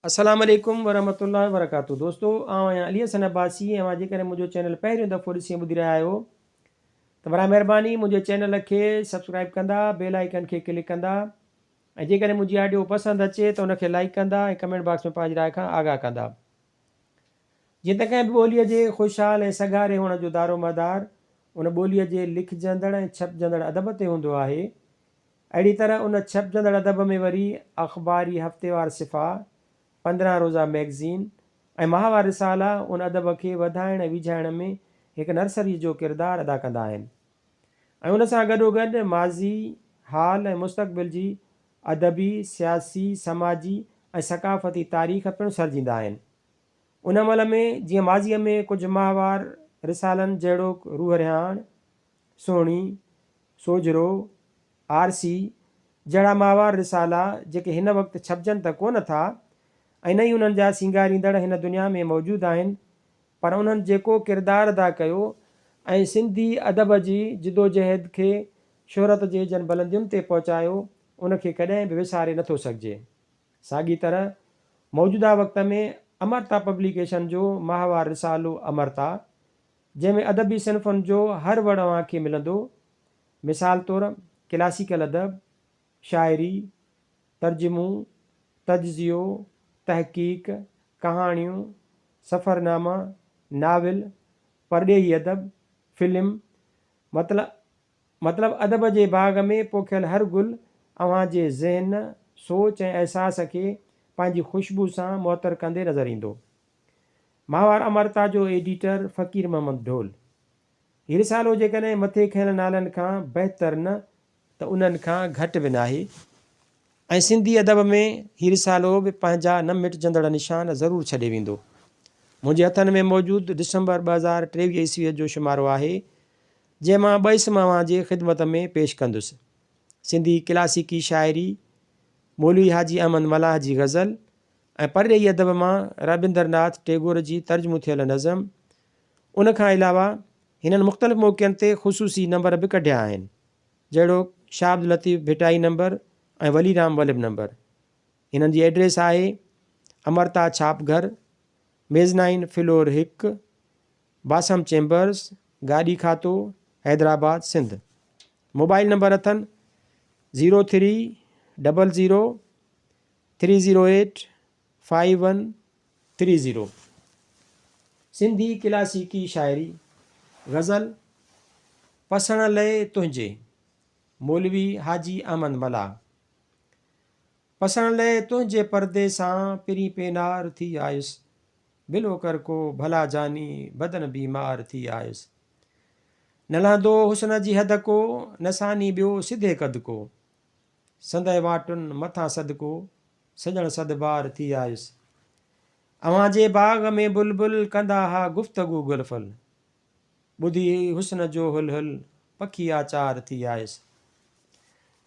السلام عليڪم ورحمة الله وبرڪاته دوستو آئون آهيان علي حسن عباسي ۽ اوهان جيڪڏهن منهنجو چينل پهريون دفعو ڏسي ۽ ٻڌي رهيا آهيو ته براء مهرباني منهنجي چينل کي سبسڪرائب ڪندا بيل آئيڪن کي ڪلڪ ڪندا ۽ جيڪڏهن منهنجي آڊيو پسند اچي ته ان کي لائيڪ ڪندا ۽ ڪمينٽ باڪس ۾ پنهنجي راء کان آگاهه ڪندا جيئن ته ڪنهن به ٻوليء جي خوشحال ۽ سگهاري هئڻ جو دارومدار ان ٻوليء جي لکجندڙ ۽ ڇپجندڙ ادب تي هوندو آهي اهڙي طرح ان ڇپجندڙ ادب ۾ وري اخباري هفتيوار صفحا، 15 روزه مئگزين ۽ ماهوار رسالا ان ادب کي وڌائڻ ۽ ويجهائڻ ۾ هڪ نرسريء جو ڪردار ادا ڪندا آهن ۽ ان سان گڏوگڏ ماضي، حال ۽ مستقبل جي ادبي، سياسي، سماجي ۽ ثقافتي تاريخ پڻ سرجيندا آهن. ان عمل ۾ جيئن ماضيء ۾ ڪجهه ماهوار رسالن جهڙوڪ روح رهاڻ، سهڻي، سوجهرو، آرسي، جهڙا ماهوار رسالا جيڪي هن وقت ڇپجن ته ڪونه ٿا ۽ نه ئي انهن جا سينگاريندڙ هن دنيا ۾ موجود آهن پر انهن جيڪو ڪردار ادا ڪيو ۽ سنڌي ادب جي جدوجهد کي شهرت جي جن بلندين تي پهچايو ان کي ڪڏهن به وساري نٿو سگهجي. ساڳي طرح موجوده وقت ۾ امرتا پبليڪيشن جو ماهوار رسالو امرتا جنهن ۾ ادبي صنفن جو هر وڙ اوهان کي ملندو. مثال طور ڪلاسيڪل ادب، شاعري، ترجمو، تجزيو، تحقيق، ڪهاڻيون، سفرناما، ناول، پرڏيهي ادب، فلم، مطلب ادب جي باغ ۾ پوکيل هر گل اوهان جي ذهن، سوچ ۽ احساس کي پنهنجي خوشبو سان معطر ڪندي نظر ايندو. ماهوار امرتا جو ايڊيٽر فقير محمد ڍول. هي رسالو جيڪڏهن مٿي کنيل نالن کان بهتر نه ته انهن کان گهٽ به ناهي ۽ سنڌي ادب ۾ هي رسالو به پنهنجا نه مٽجندڙ نشان ضرور ڇڏي ويندو. منهنجي هٿن ۾ موجود ڊسمبر 2023 عيسويء جو شمارو آهي، جنهن مان ٻه اسم اوهان جي خدمت ۾ پيش ڪندس. سنڌي ڪلاسيڪي شاعري، مولوي حاجي احمد ملاح جي غزل ۽ پرڏيهي ادب مان رابندر ناٿ ٽيگور جي ترجمو ٿيل نظم، ان کان علاوه هنن مختلف موقعن تي خصوصي نمبر به ڪڍيا آهن، جهڙوڪ شاهه عبداللطيف ڀٽائي نمبر ۽ ولي رام ولڀ نمبر. هنن جي ائڊريس آهي، امرتا ڇاپ گهر، ميزنائين فلور هڪ، باسم چيمبرز، گاڏي کاتو، حيدرآباد، سنڌ. موبائل نمبر اٿن، zero three double zero three zero eight five one three zero. Sindhi ڪلاسيڪي شاعري، غزل، پسڻ لئه تنهنجي، مولوي حاجي احمد ملاح. پسڻ لئه تنهنجي پردي سان پرين پينار ٿي آيس، بلو ڪر ڪو ڀلا جاني بدن بيمار ٿي آيس. نه لهندو حسن جي حد ڪو، نه ثاني ٻيو سڌي قد ڪو. سندء واٽن مٿان صدقو، سڄڻ صدبار ٿي آيس. اوهان جي باغ ۾ بلبل ڪندا ها گفتگو گل ڦل. ٻڌي حسن جو هل هل پکي آچار ٿي آيس.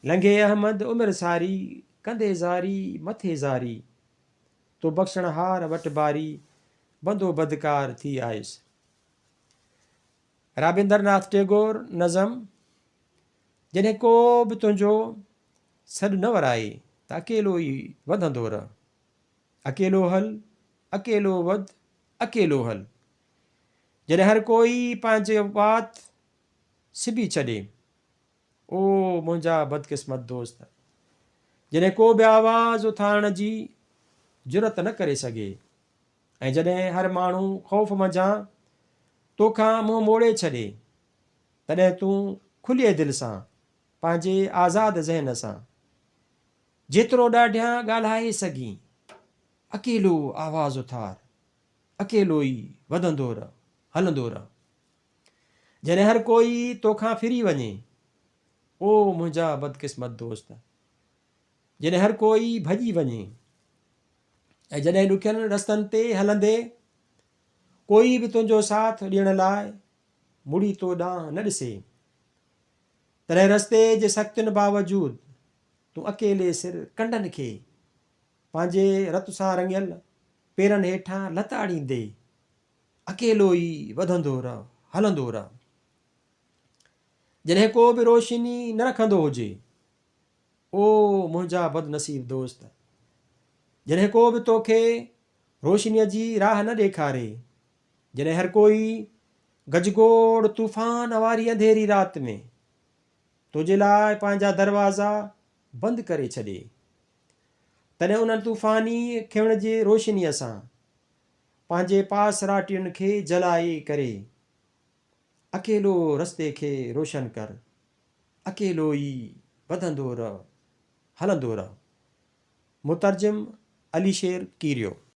لنگهي احمد عمر ساري، ڪندي زاري مٿي زاري. تو بخشڻهار وٽ باري، بندو بدڪار ٿي آيس. رابندر ناٿ ٽيگور، نظم، جڏهن ڪو به تنهنجو سڏ نه ورائي ته اڪيلو ئي وڌندو رهه. اڪيلو هل، اڪيلو وڌ، اڪيلو هل. جڏهن هر ڪوئي پنهنجي وات سبي ڇڏي. او منهنجا بدقسمت دوست! جڏهن ڪو به آواز اٿارڻ جي جرئت نه ڪري سگهي ۽ جڏهن هر ماڻهو خوف منجهان توکان منهن موڙي ڇڏي. تڏهن تون کليء دل سان، پنهنجي آزاد ذهن سان، جيترو ڏاڍيان ڳالهائي سگهين، اڪيلو آواز اٿار، اڪيلو ئي وڌندو رهه، هلندو رهه. جڏهن هر ڪوئي توکان ڦري وڃي، او منهنجا بدقسمت دوست! جڏهن هر ڪوئي ڀڄي وڃي ۽ جڏهن ڏکين رستن تي هلندي ڪوئي به تنهنجو ساٿ ڏيڻ لاء مڙي تو ڏانهن نه ڏسي. تڏهن رستي جي سختين باوجود تون اڪيلي سر ڪنڊن کي پنهنجي رت سان رڱيل پيرن هيٺان لتاڙيندي اڪيلو ئي وڌندو رهه، هلندو رهه. جڏهن ڪو به روشني نه رکندو هجي. او منهنجا بدنصيب دوست! جڏهن ڪو به توکي روشنيء جي راهه نه ڏيکاري، جڏهن هر ڪوئي گجگوڙ طوفان واري انڌيري رات ۾ تو جي لاء پنهنجا دروازا بند ڪري ڇڏي، تڏهن انهن طوفاني کيڻ جي روشنيء سان پنهنجي پاسراٽين کي جلائي ڪري اڪيلو رستي کي روشن ڪر، اڪيلو ئي وڌندو رهه، هلندو رهه. مترجم، علي شير ڪيريو.